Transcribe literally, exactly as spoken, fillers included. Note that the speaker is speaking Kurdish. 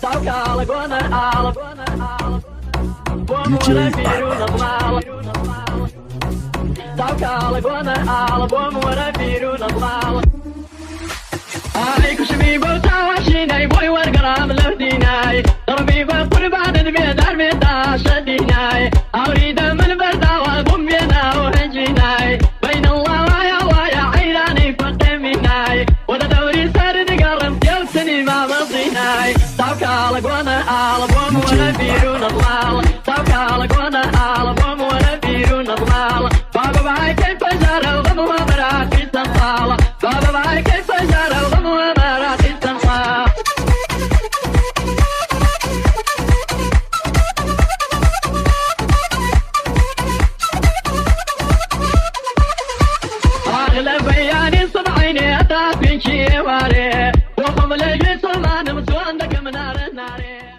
D J Ahmed. Ay kuşmî bo tawaşînay, boy wergeram levdînay. Dermî bo qurbanên bê dermê daşedînay. Awrî de min berdawa bûm bê naw hencînay. Beynellah waya waya eyranî feqemînay. Wede dewrî ser digerim, yewtinî mamezînay. Tawkal gwana al, bom were bîrûn al. Tawkal gwana al, bom were bîrûn al. Baba bay key pejara, bom were bîrûn al. Baba bay key pejara, bom were bîrûn al. Agle beyanî sib'înê heta pêncî êvarê. Bo xwe milê Yusuf manim ziwan dikim nare nare.